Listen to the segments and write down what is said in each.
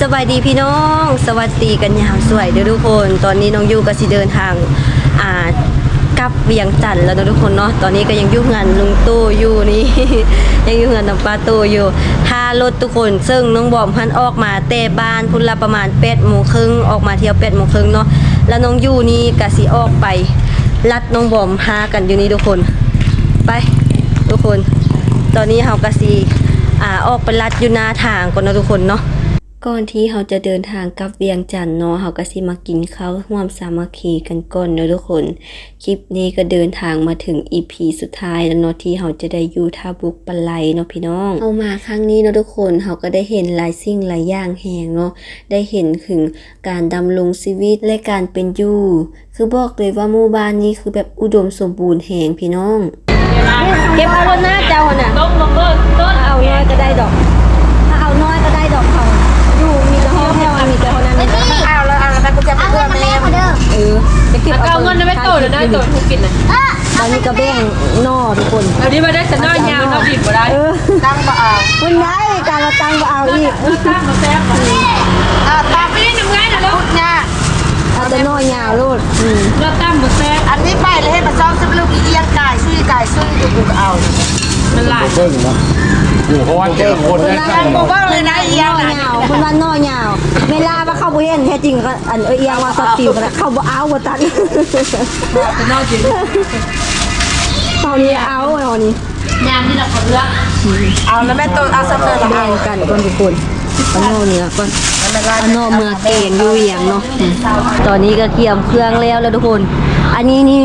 ສະບາຍດີພີ່ນ້ອງ ສະຫວັດດີກັນຍາມສວຍເດີ້ທຸກຄົນ. ຕອນນີ້ນ້ອງຢູກໍຊິເດີນທາງ ອ່າ ກັບວຽງຈັນແລ້ວເນາະທຸກຄົນເນາະ. ຕອນນີ້ກໍຍັງຢູ່ເຮືອນລຸງໂຕ້ຢູ່ນີ້ ຍັງຢູ່ເຮືອນນຳປ້າໂຕ້ຢູ່ ຖ້າລົດທຸກຄົນ. ເຊິ່ງນ້ອງບອມຫັ້ນອອກມາແຕ່ບ້ານພຸ້ນລະ ປະມານແປດໂມງເຄິ່ງ ອອກມາທ່ຽວແປດໂມງເຄິ່ງເນາະ. ແລ້ວນ້ອງຢູນີ້ກໍຊິອອກໄປລັດນ້ອງບອມ ຫາກັນຢູ່ນີ້ທຸກຄົນ. ໄປທຸກຄົນ ຕອນນີ້ເຮົາກໍຊິ ອ່າ ອອກໄປລັດຢູ່ໜ້າທາງກ່ອນເນາະທຸກຄົນເນາະ. ກ່ອນທີ່ເຮົາຈະເດີນທາງກັບວຽງຈັນເນາະ ເຮົາກໍຊິມາກິນເຂົ້າຮ່ວມສາມັກຄີກັນກ່ອນເນາະທຸກຄົນ. ຄລິບນີ້ກໍເດີນທາງມາເຖິງອີພີສຸດທ້າຍແລ້ວເນາະ ທີ່ເຮົາຈະໄດ້ຢູ່ທ່າບຸກປາໄລເນາະພີ່ນ້ອງ. ເຮົາມາຄັ້ງນີ້ເນາະທຸກຄົນ ເຮົາກໍໄດ້ເຫັນຫຼາຍສິ່ງຫຼາຍຢ່າງແຮງເນາະ ໄດ້ເຫັນເຖິງການດຳລົງຊີວິດ ແລະ ການເປັນຢູ່ ຄືບອກເລີຍວ່າໝູ່ບ້ານນີ້ຄືແບບອຸດົມສົມບູນແຮງພີ່ນ້ອງ. ເກັບເອົາໂລດນະເຈົ້າຫັ້ນນະ ເອົານ້ອຍກໍໄດ້ດອກ ຖ້າເອົານ້ອຍກໍໄດ້ດອກ ເຂົາຢູ່ມີແຕ່ຫ້ອງແຖວ ມີແຕ່ເທົ່ານັ້ນ. ເອົາແລ້ວ ເອົາແລ້ວ ແມ່ກໍຈະໄປເພື່ອແມ່. ເອີ ໄປເກັບເອົາ ເອົາເງິນໄປໂຕແລ້ວນະ ໂຕທຸກກິນນະ. ຕອນນີ້ກໍແບ່ງໜໍ່ທຸກຄົນ ເອົາດີວ່າໄດ້ແຕ່ໜໍ່ຍາວເນາະ ດິບບໍ່ໄດ້. ເອີ ຕັ້ງບໍ່ເອົາ ມັນໄດ້ ການວ່າຕັ້ງບໍ່ເອົາອີກ ຕັ້ງບໍ່ແຊບ. ເອົາຕັ້ງໄປນຳງ່າຍນະລູກ ຍາກ ເອົາແຕ່ໜໍ່ຍາວໂລດ. ອືມ ເຮົາຕຳບໍ່ແຊບ. ອັນນີ້ໄປແລ້ວເຮັດມາຊອກສະຫຼຸບອີ່ຫຍັງກາຍຊຸຍກາຍຊຸຍຢູ່ ກູກໍເອົາ. ມັນຫຼາຍ ບໍ່ເບິ່ງເນາະ ຢູ່ເພາະວ່າແຕ່ລະຄົນ ເພິ່ນວ່າບໍ່ເບິ່ງເລີຍນະ ອີ່ຫຍັງນະ ໜໍ່ຍາວ ເພິ່ນວ່າໜໍ່ຍາວ. ເວລາວ່າເຂົາບໍ່ເຫັນ ແທ້ຈິງກໍ ອັນ ເອີ ອີ່ຫຍັງວ່າຊອກຊິວ ເຂົາບໍ່ເອົາວ່າຊັ້ນ. ເຮົານີ້ເອົາ ເຮົານີ້ ຍາມນີ້ລະເຂົາເລືອກ. ເອົາແລ້ວແມ່ໂຕ ເອົາຊະເຕີລະ ແບ່ງກັນກ່ອນທຸກຄົນ. ເອົາໜໍ່ເມືອກ່ອນ ເອົາໜໍ່ເມືອແກງຢູ່ວຽງເນາະ. ອືມ ຕອນນີ້ກໍກຽມເຄື່ອງແລ້ວລະທຸກຄົນ. ອັນນີ້ນີ້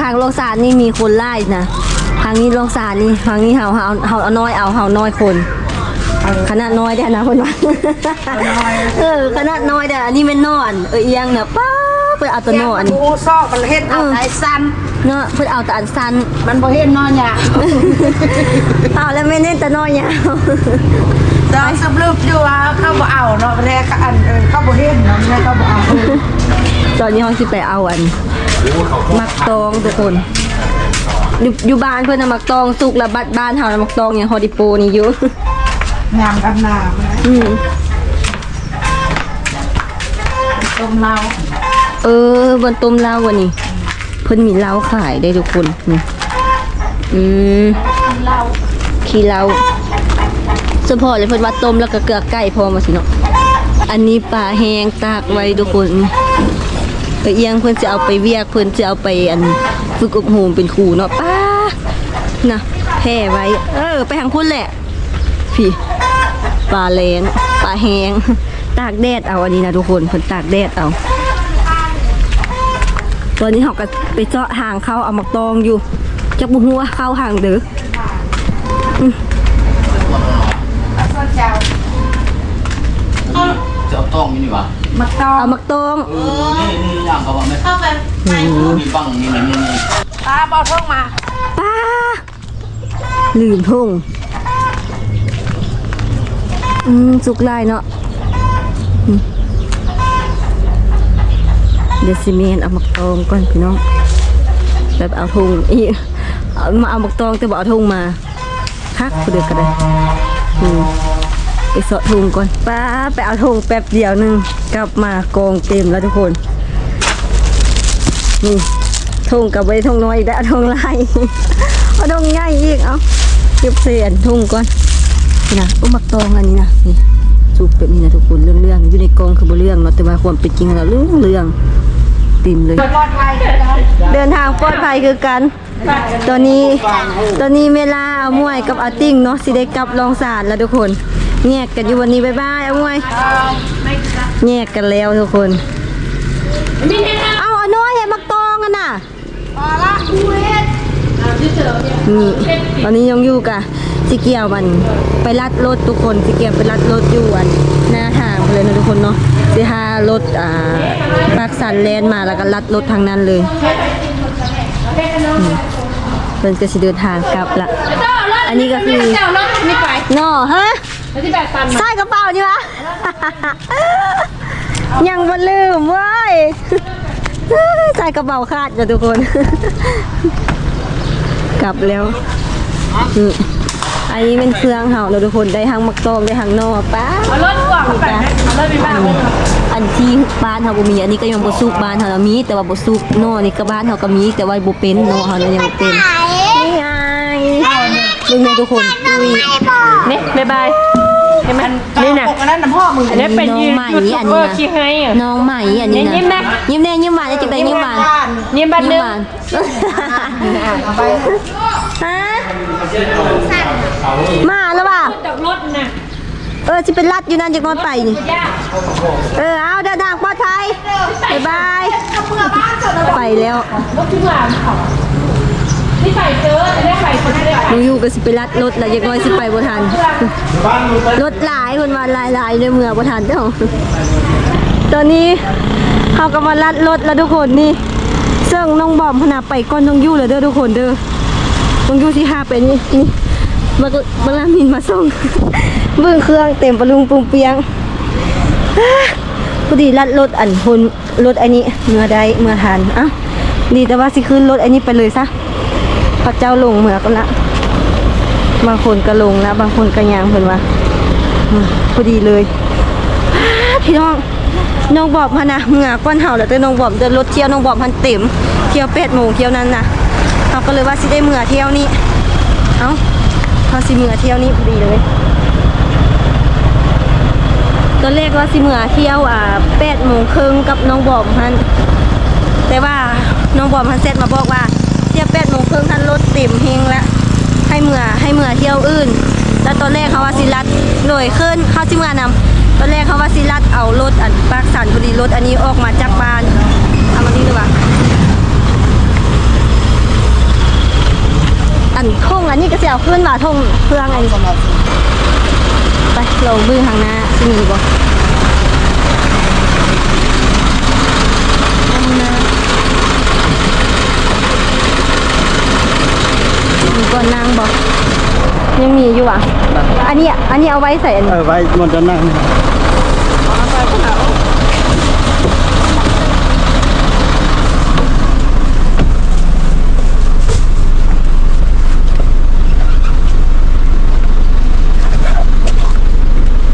ທາງລ່ອງຊານນີ້ມີຄົນຫຼາຍນະ ທາງນີ້ລ່ອງຊານນີ້ ທາງນີ້ເຮົາ ເຮົາ ເຮົາເອົານ້ອຍ ເອົາ ເຮົານ້ອຍຄົນ ຂະໜາດນ້ອຍແທ້ນະເພິ່ນວ່າ. ເອີ ຂະໜາດນ້ອຍແທ້. ອັນນີ້ແມ່ນໜໍ່ ເອີ ອີ່ຫຍັງນະ ປ້າ ເພິ່ນເອົາແຕ່ໜໍ່ ອັນນີ້ ໝູຊອກມັນເຮັດເອົາ ເອີ ໄດ້ສັ້ນ ເນາະ ເພິ່ນເອົາແຕ່ອັນສັ້ນ ມັນບໍ່ເຫັນໜໍ່ຍາວ. ເອົາແລ້ວແມ່ເນັ້ນແຕ່ໜໍ່ຍາວ. ເຈົ້າສະຫຼຸບຢູ່ວ່າເຂົາບໍ່ເອົາເນາະ ແລະ ອັນ ເອີ ເຂົາບໍ່ເຫັນເນາະ ແລະ ເຂົາບໍ່ເອົາ. ຕອນນີ້ເຮົາຊິໄປເອົາອັນ ໝາກຕອງທຸກຄົນ. ຢູ່ ຢູ່ບ້ານເພິ່ນນະໝາກຕອງສຸກລະ ບັດບ້ານເຮົານະໝາກຕອງຍັງຮອດອີໂປນີ້ຢູ່. ຍາມດຳນາພຸ້ນນະ. ອືມ ຕົ້ມເຫຼົ້າ ເອີ ບ່ອນຕົ້ມເຫຼົ້າອັນນີ້ ເພິ່ນມີເຫຼົ້າຂາຍເດ້ທຸກຄົນ. ນີ້ ອືມ ຂີ້ເຫຼົ້າ ສະເພາະເລີຍ ເພິ່ນວ່າຕົ້ມແລ້ວກໍເກືອໄກ່ພ້ອມວ່າຊີ້ເນາະ. ອັນນີ້ປາແຫ້ງຕາກໄວ້ທຸກຄົນ. ເອີ ອີ່ຫຍັງ ເພິ່ນຊິເອົາໄປວຽກ ເພິ່ນຊິເອົາໄປ ອັນ ຝຶກອົບຮົມເປັນຄູເນາະ. ປ້າ ນະ ແຜ່ໄວ້ ເອີ ໄປທາງພຸ້ນແຫຼະ. ພີ້ ປາແລ້ງ ປາແຫ້ງ ຕາກແດດເອົາ ອັນນີ້ນະທຸກຄົນ ເພິ່ນຕາກແດດເອົາ. ຕອນນີ້ເຮົາກໍໄປເຊາະທາງເຂົ້າເອົາໝາກຕອງຢູ່ ຈັກບໍ່ຮູ້ວ່າເຂົ້າທາງເດີ. ອືມ ຈະເອົາຕອງຢູ່ນີ້ຫວາ? ໝາກຕອງ ເອົາໝາກຕອງ. ເອີ ນີ້ ນີ້ຍ່າງເຂົ້າມາແມ່ ເຂົ້າໄປ ອືມ ມີບັງ ນີ້ ນີ້ ນີ້ ປ້າ ບໍ່ເອົາຖົງມາ ປ້າ. ລືມຖົງ ອືມ ສຸກຫຼາຍເນາະ. ອືມ ດຽວຊິແມ່ນເອົາໝາກຕອງກ່ອນພີ່ນ້ອງ ແບບເອົາຖົງອີກ ເອົາມາເອົາໝາກຕອງແຕ່ບໍ່ເອົາຖົງມາ ຄັກຜູ້ເດີກໍໄດ້. ອືມ ໄປເຊາະຖົງກ່ອນ ປ້າ ໄປເອົາຖົງແປັບດຽວໜຶ່ງ ກັບມາກອງເຕັມແລ້ວທຸກຄົນ. ນີ້ ຖົງກໍບໍ່ໄດ້ຖົງນ້ອຍອີກແລ້ວ ຖົງຫຼາຍ ເອົາຖົງໃຫຍ່ອີກ. ເອົາ ເກັບໃສ່ອັນຖົງກ່ອນ. ນີ້ນະ ໂອ້ ໝາກຕອງອັນນີ້ນະ ນີ້ ສຸກແບບນີ້ນະທຸກຄົນ ເຫຼືອງໆ ຢູ່ໃນກ່ອງຄືບໍ່ເຫຼືອງເນາະ ແຕ່ວ່າຄວາມເປັນຈິງຫັ້ນນະເຫຼືອງໆ ເຕັມເລີຍ. ເດີນທາງປອດໄພຄືກັນ. ຕອນນີ້ ຕອນນີ້ແມ່ລາ ອາໝວຍກັບອາຕິ່ງເນາະ ຊິໄດ້ກັບລ່ອງຊານແລ້ວທຸກຄົນ. ແຍກກັນຢູ່ວັນນີ້ ບາຍບາຍ ອາໝວຍ. ແຍກກັນແລ້ວທຸກຄົນ. ເອົາ ອານ້ອຍ ໃຫ້ໝາກຕອງຫັ້ນນະ. ນີ້ ຕອນນີ້ນ້ອງຢູກະຊິກຽມອັນ ໄປລັດລົດທຸກຄົນ ຊິກຽມໄປລັດລົດຢູ່ອັນ ໜ້າທາງພຸ້ນເລີຍເນາະທຸກຄົນເນາະ. ຊິຫາລົດ ອ່າ ປາກຊັນແລ່ນມາ ແລ້ວກໍລັດລົດທາງນັ້ນເລີຍ. ອືມ ເພິ່ນກໍຊິເດີນທາງກັບລະ. ອັນນີ້ກໍຄື ເນາະ ຮະ? ໃສ່ກະເປົານີ້ຫວາ? ຍັງບໍ່ລືມເວີ້ຍ. ໃສ່ກະເປົາຂາດຢູ່ທຸກຄົນ. ກັບແລ້ວ. ອືມ ອັນນີ້ແມ່ນເຄື່ອງເຮົາເນາະທຸກຄົນ ໄດ້ທັງໝາກຕອງ ໄດ້ທັງໜໍ່. ປ້າ ເອົາລົດກວາງໄປ. ອັນ ອັນທີ່ບ້ານເຮົາບໍ່ມີ ອັນນີ້ກໍຍັງບໍ່ສຸກ ບ້ານເຮົານະມີ ແຕ່ວ່າບໍ່ສຸກເນາະ. ນີ້ກໍບ້ານເຮົາກໍມີ ແຕ່ວ່າບໍ່ເປັນເນາະ ເຮົານະຍັງບໍ່ເປັນ. ນີ້ໄງ ເບິ່ງແນ່ທຸກຄົນ ຕຸ້ຍ ນີ້ ບາຍບາຍ ເຫັນໄໝ? ນີ້ນະ ອັນນັ້ນນະພໍ່ມຶງ ອັນນີ້ເປັນ ໜອງໃໝ່ ຢູທູບເບີ ອັນນີ້ນະ ຂີ້ໄຫ້ ໜອງໃໝ່ ອັນນີ້ນະ. ຍິ້ມແນ່ ຍິ້ມແນ່ ຍິ້ມຫວານ ຈັ່ງໃດ ຍິ້ມຫວານ ຍິ້ມບາດໜຶ່ງ ຍິ້ມຫວານ. ຮະ ມາແລ້ວວ່າ ເອີ ຊິໄປລັດຢູ່ນັ້ນຈັກໜ້ອຍໄປນີ້. ເອີ ເອົາ ເດີນທາງປອດໄພ ບາຍບາຍ ໄປແລ້ວ. ນ້ອງຢູກໍຊິໄປລັດລົດແລ້ວ ຈັກໜ້ອຍຊິໄປບໍ່ທັນ ລົດຫຼາຍ ເພິ່ນວ່າຫຼາຍໆ ໃນເມືອງບໍ່ທັນເຈົ້າ. ຕອນນີ້ເຮົາກໍມາລັດລົດແລ້ວທຸກຄົນນີ້ ເຊິ່ງນ້ອງບອມຫັ້ນນະໄປກ່ອນນ້ອງຢູແລ້ວເດີທຸກຄົນເດີ. ນ້ອງຢູຊິຫາໄປນີ້ ນີ້ ບັກ ບັກລາມິນມາສົ່ງ ເບິ່ງເຄື່ອງເຕັມປະລຸງປຸງປຽງ. ພໍດີລັດລົດອັນຄົນ ລົດອັນນີ້ເມືອໄດ້ ເມືອທັນ. ເອົ້າ ດີແຕ່ວ່າຊິຂຶ້ນລົດອັນນີ້ໄປເລີຍຊະ ເຂົາເຈົ້າລົງເມືອກ່ອນລະ ບາງຄົນກໍລົງລະ ບາງຄົນກໍຍ່າງ ເພິ່ນວ່າ ອືມ ພໍດີເລີຍ. ປາດ ພີ່ນ້ອງ ນ້ອງບອມຫັ້ນນະເມືອກ່ອນເຮົາແລ້ວເດີ ນ້ອງບອມເດີ ລົດທ່ຽວນ້ອງບອມຫັ້ນເຕັມ ທ່ຽວແປດໂມງທ່ຽວນັ້ນນະ ເຮົາກໍເລີຍວ່າຊິໄດ້ເມືອທ່ຽວນີ້. ເອົ້າ ເຮົາຊິເມືອທ່ຽວນີ້ພໍດີເລີຍ. ຕອນແລກວ່າຊິເມືອທ່ຽວ ອ່າ ແປດໂມງເຄິ່ງກັບນ້ອງບອມຫັ້ນ ແຕ່ວ່ານ້ອງບອມຫັ້ນແຊັດມາບອກວ່າ ທ່ຽວແປດໂມງເຄິ່ງຫັ້ນລົດເຕັມແຮງລະ ໃຫ້ເມືອ ໃຫ້ເມືອທ່ຽວອື່ນ. ແລ້ວຕອນແລກເຮົາວ່າຊິລັດ ໂດຍ ຄືນເຮົາຊິເມືອນຳ ຕອນແລກເຮົາວ່າຊິລັດເອົາລົດອັນປາກຊັນ ພໍດີລົດອັນນີ້ອອກມາຈາກບ້ານ ເອົາມານີ້ເລີຍວ່າ ອັນຖົງອັນນີ້ກໍຊິເອົາຄືນວ່າ ຖົງເຄື່ອງອັນນີ້. ໄປລອງເບິ່ງທາງໜ້າຊິມີບໍ່. ມີບ່ອນນັ່ງບໍ່? ຍັງມີຢູ່ຫວາ? ອັນນີ້ ອັນນີ້ເອົາໄວ້ໃສອັນນີ້? ເອີ ໄວ້ບ່ອນຈະນັ່ງ.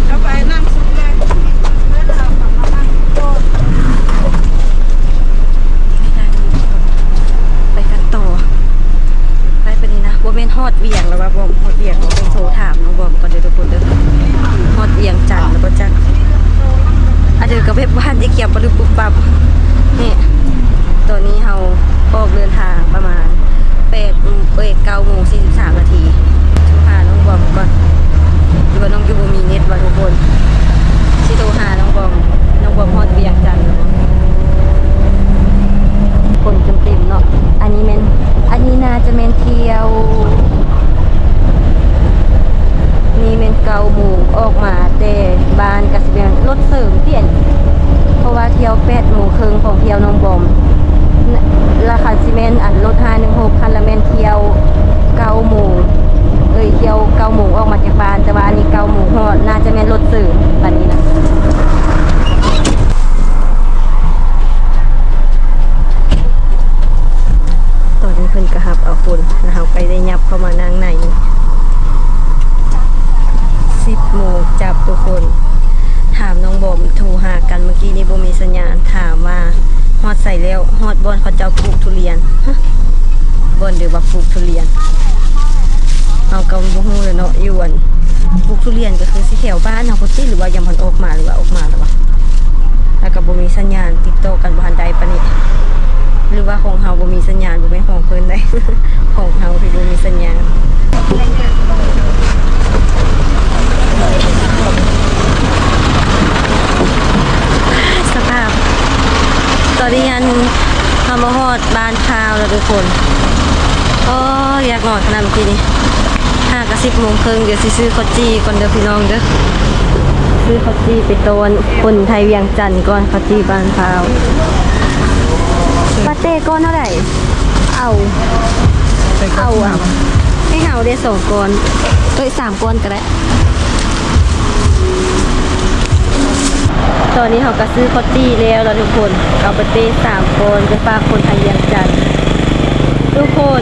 ເອົາໄປນຳສຸດເລີຍ ເດີນທາງມານັ່ງກ່ອນ ໄປກັນຕໍ່ ໄປປານນີ້ນະ. ບໍ່ແມ່ນຮອດວຽງແລ້ວວ່າ ບໍ່ຮອດວຽງ ຕ້ອງໂທຖາມນ້ອງບອມກ່ອນເດີທຸກຄົນເດີ ຮອດວຽງຈັນແລ້ວບໍ່ຈັກ. ອັນເດີກໍແບບວ່າຊິກຽມປະລຶບປຸບປັບ. ນີ້ ຕອນນີ້ເຮົາອອກເດີນທາງປະມານ ແປດ ເອີຍ ເກົ້າໂມງສີ່ສິບສາມນາທີ. ໂທຫານ້ອງບອມກ່ອນ ຫຼືວ່ານ້ອງຢູບໍ່ມີເນັດຫວາທຸກຄົນ? ຊິໂທຫານ້ອງບອມ ນ້ອງບອມຮອດວຽງຈັນແລ້ວບໍ່? ຄົນຈົນເຕັມເນາະ. ອັນນີ້ແມ່ນ ອັນນີ້ໜ້າຈະແມ່ນທ່ຽວ ນີ້ແມ່ນເກົ້າໂມງ ອອກມາແຕ່ບ້ານກະຊິແມ່ນລົດເສີມຕິອັນນີ້ ເພາະວ່າທ່ຽວແປດໂມງເຄິ່ງຂອງທ່ຽວນ້ອງບອມ ລະຄັນຊິແມ່ນອັນລົດຫ້າໜຶ່ງຫົກ ຄັນລະແມ່ນທ່ຽວເກົ້າໂມງ ເອີຍ ທ່ຽວເກົ້າໂມງອອກມາຈາກບ້ານ ແຕ່ວ່າອັນນີ້ເກົ້າໂມງຮອດ ໜ້າຈະແມ່ນລົດເສີມປານນີ້ນະ. ຕອນນີ້ເພິ່ນກໍຮັບເອົາຄົນ ແລ້ວເຮົາກໍໄດ້ຫຍັບເຂົ້າມານັ່ງໃນ ສິບໂມງຈັບທຸກຄົນ. ຖາມນ້ອງບອມ ໂທຫາກັນເມື່ອກີ້ນີ້ບໍ່ມີສັນຍານ ຖາມວ່າຮອດໃສແລ້ວ? ຮອດບ່ອນເຂົາເຈົ້າປູກທຸລຽນ. ຮະ ບ່ອນເດີວ່າປູກທຸລຽນ ເຮົາກໍບໍ່ຮູ້ແຫຼະເນາະ. ຢູ່ອັນປູກທຸລຽນກໍຄືຊິແຖວບ້ານເຮົາພຸ້ນຕິ ຫຼືວ່າຍັງບໍ່ທັນອອກມາ ຫຼືວ່າອອກມາແລ້ວຫວາ? ແລ້ວກໍບໍ່ມີສັນຍານ ຕິດຕໍ່ກັນບໍ່ທັນໄດ້ປານນີ້ ຫຼືວ່າຂອງເຮົາບໍ່ມີສັນຍານ ບໍ່ແມ່ນຂອງເພິ່ນໃດ ຂອງເຮົາທີ່ບໍ່ມີສັນຍານ. ສະພາບ ຕອນນີ້ອັນ ເຮົາມາຮອດບ້ານພ້າວແລ້ວທຸກຄົນ. ໂອ້ຍ ຢາກນອນຂະໜາດເມື່ອກີ້ນີ້. ຫາກະສິບໂມງເຄິ່ງ ດຽວຊິຊື້ເຂົ້າຈີ່ກ່ອນເດີພີ່ນ້ອງເດີ. ຊື້ເຂົ້າຈີ່ໄປຕ້ອນຄົນໄທວຽງຈັນກ່ອນ ເຂົ້າຈີ່ບ້ານພ້າວ. ປາເຕ້ກ້ອນເທົ່າໃດ? ເອົາ ເອົາ ເອົາ ໃຫ້ເຮົາເດ້ສອງກ້ອນ ເອີຍ ສາມກ້ອນກໍໄດ້. ຕອນນີ້ເຮົາກໍຊື້ເຂົ້າຈີ່ແລ້ວລະທຸກຄົນ ເອົາປາເຕ້ສາມກ້ອນໄປຝາກຄົນໄທວຽງຈັນ. ທຸກຄົນ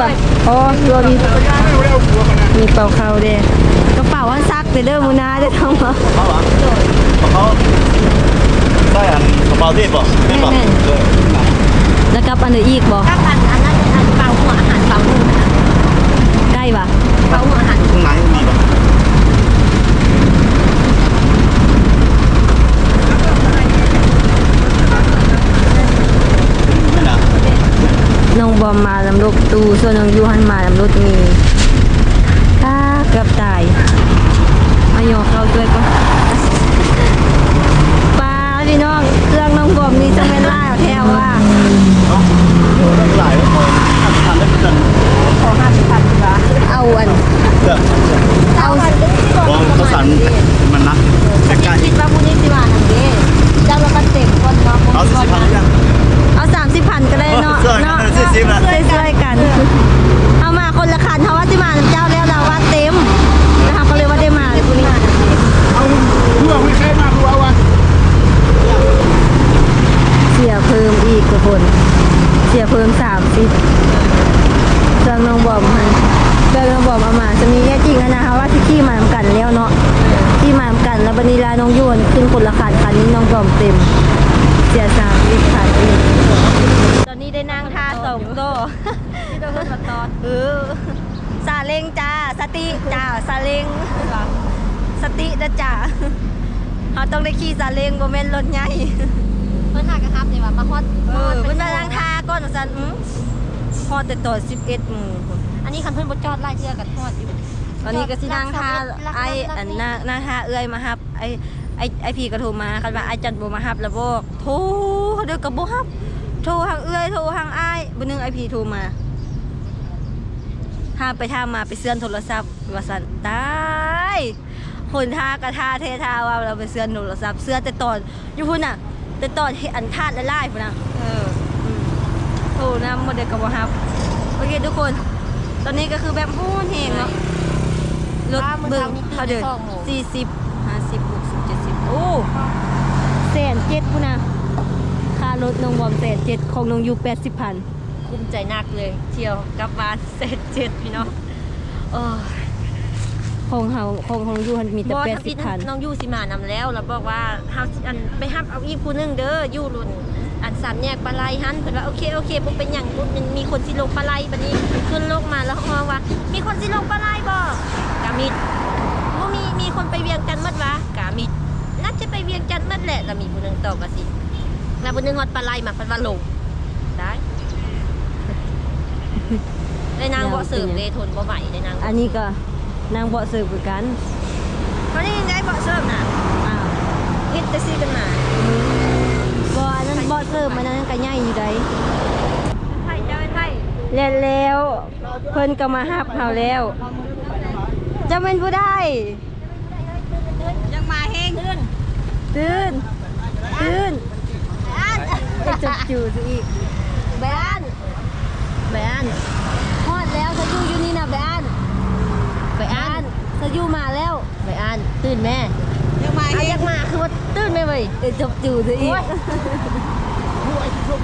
ວ່າ ອໍ ລວມ ມີເປົ່າເຂົ້າເດ້ ກະເປົາຫັ້ນຊັກແຕ່ເດີມື້ໜ້າເດີ ນ້ອງບໍ. ເຂົ້າຫວາ? ເຂົ້າ ໃສ່ອັນກະເປົາເທດບໍ? ແມ່ນບໍ່? ແມ່ນໆ ເອີ ແລ້ວກັບອັນໃດອີກບໍ? ກັບອັນ ອັນນັ້ນ ອັນເປົາຫົວອາຫານ ເປົາຫົວອາຫານ ໄດ້ຫວາ? ເປົາຫົວອາຫານ ຂ້າງໃນມີບໍ່? ນ້ອງບອມມາ ນຳລົດຕູ້ ສ່ວນນ້ອງຢູ່ຫັ້ນມານຳລົດເມ. ປ້າ ເກືອບຕາຍ. ມາຍໍເຂົ້າຊ່ວຍກ່ອນ. ປ້າ ພີ່ນ້ອງ ເຄື່ອງນ້ອງບອມນີ້ຈັ່ງແມ່ນຫຼາຍແທ້ວ່າ. ເນາະ ໂອ້ ຕັ້ງຫຼາຍ ເອົາ ເອົາອັນ ເອີ ເອົາ ເອົາສານ ມັນໜັກ ໃກ້ໆ ຄິດວ່າຜູ້ນີ້ຊິວ່ານຳເດ້. ເຈົ້າລະມັນເຕັມກ່ອນເນາະ. ເອົາສີ່ສິບພັນ ເອົາສາມສິບພັນກໍໄດ້ເນາະ. ເນາະ ຊ່ວຍໆກັນ. ເຮົາມາຄົນລະຄັນ ເຮົາວ່າຊິມານຳເຈົ້າແລ້ວ ລາວວ່າເຕັມ ແລ້ວເຮົາກໍເລີຍວ່າໄດ້ມາຜູ້ນີ້. ເອົາ ຄືວ່າມີໃຄມາ ຄືວ່າວ່າ ເສຍເພີ່ມອີກທຸກຄົນ ເສຍເພີ່ມສາມສິບ. ເຄື່ອງນ້ອງບອມຫັ້ນ ເຄື່ອງນ້ອງບອມເອົາມາ ຈະມີແທ້ຈິງຫັ້ນນະ ເຮົາວ່າຊິຂີ່ມານຳກັນແລ້ວເນາະ ຂີ່ມານຳກັນ ແລ້ວບັດນີ້ລະນ້ອງຢູ່ຫັ້ນຂຶ້ນຄົນລະຄັນ ຄັນນີ້ນ້ອງບອມເຕັມ ເສຍສາມສິບພັນອີກ. ຕອນນີ້ໄດ້ນັ່ງຖ້າສອງໂຕ ມີແຕ່ຄົນມາຕອນ ເອີ. ຊາເລັງຈ້າ ສະຕິຈ້າ ຊາເລັງ ສະຕິເດີຈ້າ. ເຮົາຕ້ອງໄດ້ຂີ່ຊາເລັງ ບໍ່ແມ່ນລົດໃຫຍ່. ເພິ່ນຫາກະຮັບເດ້ວ່າມາຮອດ ເອີ ມາຮອດ ເພິ່ນວ່ານັ່ງຖ້າກ່ອນວ່າຊັ້ນ. ອື ຮອດແຕ່ຕອນສິບເອັດໂມງພຸ້ນ. ອັນນີ້ຄັນເພິ່ນບໍ່ຈອດຫຼາຍເທື່ອກໍຮອດຢູ່. ຕອນນີ້ກໍຊິນັ່ງຖ້າອ້າຍ ອັນ ນັ່ງ ນັ່ງຖ້າເອື້ອຍມາຮັບ. ອ້າຍ ອ້າຍ ອ້າຍພີກໍໂທມາ ຄັນວ່າອ້າຍຈັນບໍ່ມາຮັບລະບອກ ໂທເດີກໍບໍ່ຮັບ ໂທຫາເອື້ອຍ ໂທຫາອ້າຍ. ມື້ໜຶ່ງອ້າຍພີໂທມາ ຖາມໄປຖາມມາໄປເຊື່ອນໂທລະສັບວ່າຊັ້ນ. ຕາຍ ຄົນຖ້າກະຖ້າແທ້ ຖ້າວ່າລາວໄປເຊື່ອນໂທລະສັບ ເຊື່ອແຕ່ຕອນຢູ່ພຸ້ນນະ ແຕ່ຕອນເຮັດອັນທາດຫຼາຍໆພຸ້ນນະ. ເອີ ອື ໂທນຳໝົດເດີກໍບໍ່ຮັບ. ໂອເຄທຸກຄົນ ຕອນນີ້ກໍຄືແບບຮ້ອນແຮງເນາະ. ລົດເບິ່ງເທົ່າເດີ ສີ່ສິບ ຫ້າສິບ ຫົກສິບ ເຈັດສິບ ໂອ້ ແສນເຈັດພຸ້ນນະ. ຄ່າລົດນ້ອງບອມແສນເຈັດ ຂອງນ້ອງຢູ່ແປດສິບພັນ. ຄຸ້ມໃຈນັກເລີຍ ທ່ຽວກັບມາແສນເຈັດພີ່ນ້ອງ. ເອີ ຂອງເຮົາ ຂອງ ຂອງນ້ອງຢູ່ຫັ້ນມີແຕ່ແປດສິບພັນ. ນ້ອງຢູ່ຊິມານຳແລ້ວ ລາວບອກວ່າເຮົາຊິ ອັນ ໄປຮັບເອົາອີກຜູ້ໜຶ່ງເດີ ຢູ່ລົດ ອັນ ສາມແຍກປາໄລຫັ້ນ. ເພິ່ນວ່າ ໂອເຄ ໂອເຄ ບໍ່ເປັນຫຍັງ ມີຄົນຊິລົງປາໄລ. ບັດນີ້ຂຶ້ນລົດມາແລ້ວຮ້ອງວ່າ ມີຄົນຊິລົງປາໄລບໍ່? ກາມິດ ບໍ່ມີ ມີຄົນໄປວຽງຈັນໝົດຫວາ? ກາມິດ ໜ້າຈະໄປວຽງຈັນໝົດແຫຼະ. ລະມີຜູ້ໜຶ່ງຕອບວ່າຊິ ລະຜູ້ໜຶ່ງຮອດປາໄລມາ ເພິ່ນວ່າລົງ. ຕາຍ ໄດ້ນັ່ງເບາະເສີມເດ້ ທົນບໍ່ໄຫວ ໄດ້ນັ່ງ. ອັນນີ້ກໍນັ່ງເບາະເສີມຄືກັນ. ເຮົາຍັງໄດ້ເບາະເສີມນະ. ອ້າວ ເຮັດແຕ່ຊີ້ກັນມາ. ບໍ່ ອັນນັ້ນເບາະເສີມ ອັນນັ້ນກໍໃຫຍ່ຢູ່ໃດ. ແລ່ນແລ້ວ ເພິ່ນກໍມາຮັບເຮົາແລ້ວ. ເຈົ້າແມ່ນຜູ້ໃດ? ຍັງມາແຮງ. ຕື່ນ ຕື່ນ ໄປຈົບຈູຊະອີກ. ໄບອັນ ໄບອັນ ຮອດແລ້ວ ຊະຢູ່ຢູ່ນີ້ນະ ໄບອັນ. ໄບອັນ ຊະຢູ່ມາແລ້ວ. ໄບອັນ ຕື່ນແມ່. ຍັງມາແຮງ ຢາກມາຄືວ່າຕື່ນແມ່ເວີຍ. ໄປຈົບຈູຊະອີກ. ໂອ້ຍ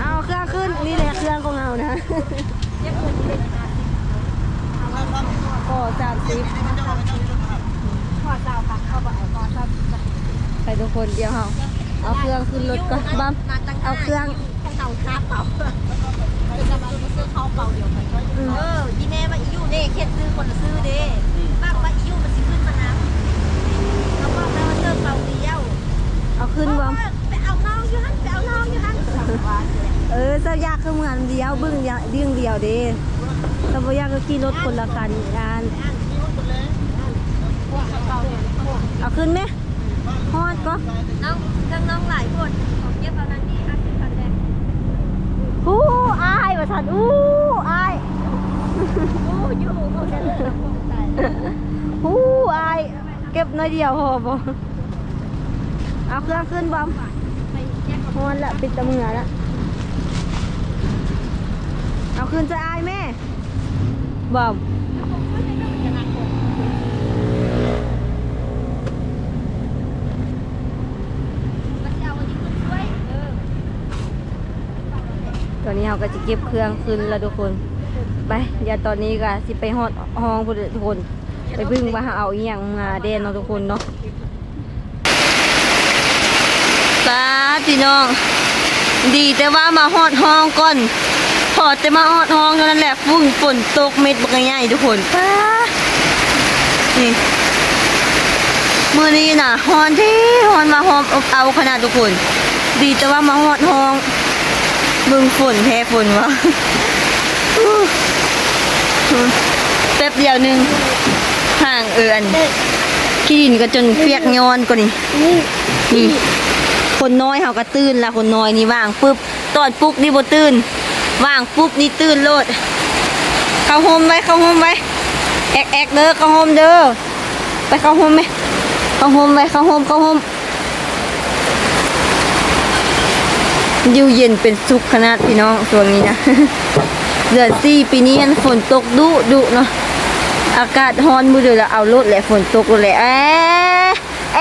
ເອົາເຄື່ອງຂຶ້ນ ນີ້ແຫຼະເຄື່ອງຂອງເຮົານະ. ຂໍສາມສິບ ຂໍຊາວພັນ ເອົາບໍ່ເອົາ ຂໍສາມສິບ. ໄປທຸກຄົນ ດຽວເຮົາເອົາເຄື່ອງຂຶ້ນລົດກ່ອນ. ບຳ ເອົາເຄື່ອງ ຂອງເຮົາຫ້າເປົາ ເປັນກຳລັງຊື້ເຂົ້າເປົາດຽວກັນ. ອືມ ເອີ ອີແມ່ວ່າອີຢູ່ເດ້ ຂຽນຊື່ຄົນລະຊື່ເດ້. ຫວັງວ່າອີຢູ່ມັນຊິຂຶ້ນມານຳ ເຮົາບອກແລ້ວວ່າຊື້ເປົາດຽວ. ເອົາຂຶ້ນບໍ່? ໄປເອົານ້ອງຢູ່ຫັ້ນ ໄປເອົານ້ອງຢູ່ຫັ້ນ. ເອີ ເຈົ້າຢາກຄືເມືອນດຽວ ບຶ້ງດຽວ ບຶ້ງດຽວເດ້. ເຈົ້າບໍ່ຢາກກໍຂີ່ລົດຄົນລະຄັນ. ເອົາຂຶ້ນແມ ຮອດກໍ. ນ້ອງ ເຄື່ອງນ້ອງຫຼາຍໂພດ ຂໍເກັບເອົານັ້ນນີ້ ຫ້າສິບພັນແດ່. ຫູ ອ້າຍ ວ່າຊັ້ນ. ຫູ ອ້າຍ ຫູ ຢູ່ ຫູ ຕາຍ ຫູ ອ້າຍ. ເກັບໜ້ອຍດຽວພໍບໍ່? ເອົາເຄື່ອງຂຶ້ນບອມ. ຮ້ອນລະ ປິດຕາເມືອລະ. ເອົາຂຶ້ນໃສ່ອ້າຍແມ່ບອມ. ຕອນນີ້ເຮົາກໍຈະເກັບເຄື່ອງຂຶ້ນລະທຸກຄົນ. ໄປ ດຽວຕອນນີ້ກໍຊິໄປຮອດຫ້ອງພຸ້ນເດີທຸກຄົນ. ໄປເບິ່ງວ່າເຮົາເອົາອີ່ຫຍັງມາແດ່ເນາະທຸກຄົນເນາະ. ປາດ ພີ່ນ້ອງ ດີແຕ່ວ່າມາຮອດຫ້ອງກ່ອນ. ພໍແຕ່ມາຮອດຫ້ອງເທົ່ານັ້ນແຫຼະ ຝຸ່ນ ຝົນຕົກເມັດບັກໃຫຍ່ໆ ທຸກຄົນ. ປາດ ນີ້ ມື້ນີ້ນະ ຮ້ອນແທ້ ຮ້ອນວ່າຮ້ອນອົບເອົາຂະໜາດທຸກຄົນ. ດີແຕ່ວ່າມາຮອດຫ້ອງ ເບິ່ງຝົນແທ້ ຝົນວ່າ ແປັບດຽວໜຶ່ງ ຫາງເອີ ອັນ ຂີ້ດິນກໍຈົນປຽກຍ້ອນກໍນີ້ ນີ້ ຄົນນ້ອຍເຮົາກໍຕື່ນລະ ຄົນນ້ອຍນີ້ວ່າງປຶບ ຕອນປຸກນີ້ບໍ່ຕື່ນ ວ່າງປຸບນີ້ຕື່ນໂລດ ເຂົ້າຮົ່ມໄວ້ ເຂົ້າຮົ່ມໄວ້ ແອກໆເດີ ເຂົ້າຮົ່ມເດີ ໄປເຂົ້າຮົ່ມແມ ເຂົ້າຮົ່ມໄວ້ ເຂົ້າຮົ່ມ ເຂົ້າຮົ່ມ ຢູ່ເຢັນເປັນສຸກຂະໜາດພີ່ນ້ອງ ຊ່ວງນີ້ນະ ເດືອນສີ່ປີນີ້ຫັ້ນຝົນຕົກດຸໆເນາະ ອາກາດຮ້ອນມື້ດຽວລະເອົາໂລດແຫຼະ ຝົນຕົກໂລດແຫຼະ ແອ ແອ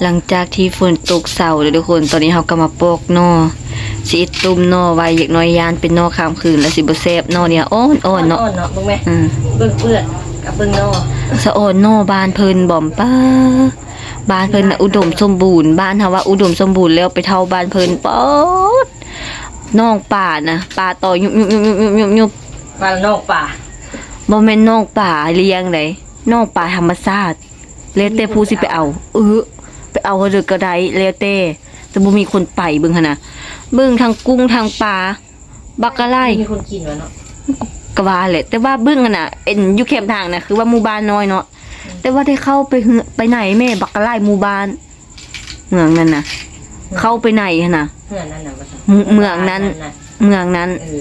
ຫຼັງຈາກທີ່ຝົນຕົກເຊົາແລ້ວທຸກຄົນ ຕອນນີ້ເຮົາກໍມາປອກໜໍ່ ຊິເຮັດຕົ້ມໜໍ່ໄວ້ ຢ່າງໜ້ອຍຢ້ານເປັນໜໍ່ຂ້າມຄືນ ແລ້ວຊິບໍ່ແຊບ ໜໍ່ນີ້ອ່ອນໆເນາະ ອ່ອນໆເນາະ ເບິ່ງແມ ອືມ ເບິ່ງເປືອກກັບເບິ່ງໜໍ່ ສະອອນໜໍ່ບ້ານເພິ່ນບອມ ປາ ບ້ານເພິ່ນນະອຸດົມສົມບູນ ບ້ານເຮົາວ່າອຸດົມສົມບູນ ແລ້ວໄປເທົ່າບ້ານເພິ່ນ ປາດ ໜອງປານະ ປາຕໍ່ຍຸບໆໆໆໆ ປາໜອງປາ ບໍ່ແມ່ນໜອງປາລ້ຽງໃດ ໜອງປາທຳມະຊາດ ແລ້ວແຕ່ຜູ້ຊິໄປເອົາ ເອີ ໄປເອົາເທົ່າໃດກໍໄດ້ ແລ້ວແຕ່ ແຕ່ບໍ່ມີຄົນໄປເບິ່ງຫັ້ນນະ ເບິ່ງທັງກຸ້ງທັງປາ ບັກກະຫຼາຍ ມີຄົນກິນວະເນາະ ກໍວ່າແຫຼະ ແຕ່ວ່າເບິ່ງຫັ້ນນະ ເອັນ ຢູ່ແຄມທາງນະ ຄືວ່າໝູ່ບ້ານນ້ອຍເນາະ ອືມ ແຕ່ວ່າໄດ້ເຂົ້າໄປເຮືອ ໄປໃນແມ່ ບັກກະຫຼາຍໝູ່ບ້ານ ເມືອງນັ້ນນະ ເມືອງ ເຂົ້າໄປໃນຫັ້ນນະ ເຮືອນນັ້ນນະ ເມືອງນັ້ນ ເມືອງນັ້ນ ເອີ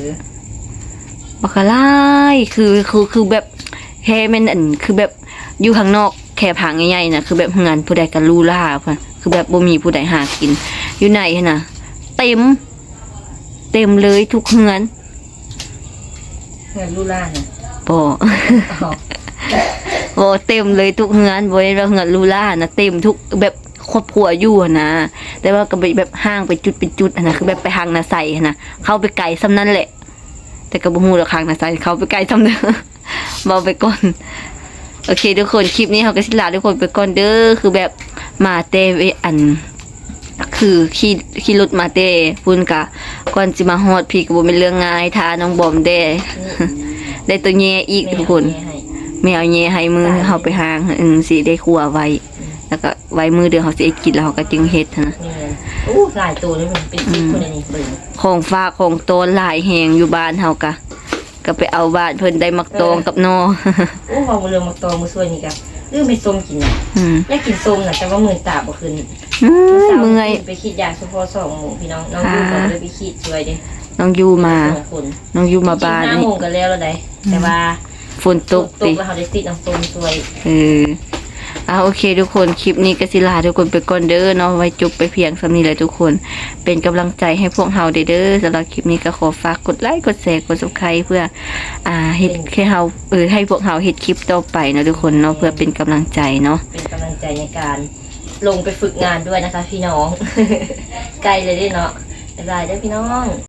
ບັກກະຫຼາຍ ຄື ຄື ຄືແບບ ແທ້ແມ່ນ ອັນ ຄືແບບ ຢູ່ຂ້າງນອກແຄມທາງໃຫຍ່ໆນະ ຄືແບບເຮືອນຜູ້ໃດກໍຫຼູຫຼາ ຄືແບບບໍ່ມີຜູ້ໃດຫາກິນ ຢູ່ໃນຫັ້ນນະ ເຕັມ ເຕັມເລີຍທຸກເຮືອນ ເຮືອນຫຼູຫຼານະ ບໍ່ ອໍ ບໍ່ ເຕັມເລີຍທຸກເຮືອນ ບໍ່ແມ່ນວ່າເຮືອນຫຼູຫຼານະ ເຕັມທຸກແບບຄອບຄົວຢູ່ຫັ້ນນະ ແຕ່ວ່າກໍໄປແບບຫ່າງໄປຈຸດເປັນຈຸດຫັ້ນນະ ຄືແບບໄປທາງນາໄຊຫັ້ນນະ ເຂົ້າໄປໄກສ່ຳນັ້ນແຫຼະ ແຕ່ກໍບໍ່ຮູ້ດອກ ທາງນາໄຊເຂົ້າໄປໄກສ່ຳໃດ ເວົ້າໄປກ່ອນ ໂອເຄທຸກຄົນ ຄລິບນີ້ເຮົາກໍຊິລາທຸກຄົນໄປກ່ອນເດີ ຄືແບບມາແຕ່ ອັນ ຄືຂີ່ ຂີ່ລົດມາແຕ່ພຸ້ນກະ ກ່ອນຊິມາຮອດພີ້ກໍບໍ່ແມ່ນເລື່ອງງ່າຍ ຖ້ານ້ອງບອມແດ່ ອືມ ໄດ້ໂຕແຍ່ອີກ ແມ່ເອົາ ທຸກຄົນ ແຍ່ໃຫ້ ແມ່ເອົາແຍ່ໃຫ້ມື້ ເຮົາໄປຫ້າງ ອືມ ຊິໄດ້ຄົວໄວ້ ອືມ ແລ້ວກໍໄວ້ມື້ເດືອນເຮົາຊິໄດ້ກິນ ແລ້ວເຮົາກໍຈຶ່ງເຮັດຫັ້ນນະ ແມ່ນ ໂອ້ ຫຼາຍໂຕເລີຍ ເປັນສິບພຸ້ນນີ້ ເບິ່ງ ຂອງຝາກຂອງຕ້ອນຫຼາຍແຮງ ຢູ່ບ້ານເຮົາກະ ກໍໄປເອົາບ້ານເພິ່ນໄດ້ໝາກຕອງ ເອີ ກັບໜໍ່ ໂອ້ ເວົ້າເລື່ອງໝາກຕອງມື້ຊວຍນີ້ກະລືມເຮັດສົ້ມກິນນະ ອືມ ຢາກກິນສົ້ມນະ ແຕ່ວ່າມືນຕາບໍ່ຂຶ້ນ ອືມ ເມື່ອເຊົ້າ ເມື່ອຍ ໄປສີດຢາສະເພາະສອງໂມງ ພີ່ນ້ອງ ນ້ອງຢູ່ກໍບໍ່ໄດ້ໄປສີດຊ່ວຍເດ້ ນ້ອງຢູ່ມາ ສອງຄົນ ນ້ອງຢູ່ມາບ້ານນີ້ ຫ້າໂມງກໍແລ້ວແລ້ວໃດ ອືມ ແຕ່ວ່າຝົນຕົກ ຝົນຕົກຕິ ແລ້ວເຮົາໄດ້ສີດນ້ຳສົ້ມຊ່ວຍ ເອີ ອ່າ ໂອເຄທຸກຄົນ ຄລິບນີ້ກໍຊິລາທຸກຄົນໄປກ່ອນເດີເນາະ ໄວ້ຈົບໄປພຽງສ່ຳນີ້ແຫຼະທຸກຄົນ ເປັນກຳລັງໃຈໃຫ້ພວກເຮົາແດ່ເດີ ສຳລັບຄລິບນີ້ກໍຂໍຝາກກົດໄລ ກົດແຊ ກົດ Subscribe ເພື່ອ ອ່າ ເຮັດໃຫ້ເຮົາ ເອີ ໃຫ້ພວກເຮົາເຮັດຄລິບຕໍ່ໄປເນາະທຸກຄົນເນາະ ເພື່ອເປັນກຳລັງໃຈເນາະ ເປັນກຳລັງໃຈໃນການລົງໄປຝຶກງານດ້ວຍນະຄະພີ່ນ້ອງ ໃກ້ແລ້ວເດ້ເນາະ ບາຍບາຍເດີພີ່ນ້ອງ.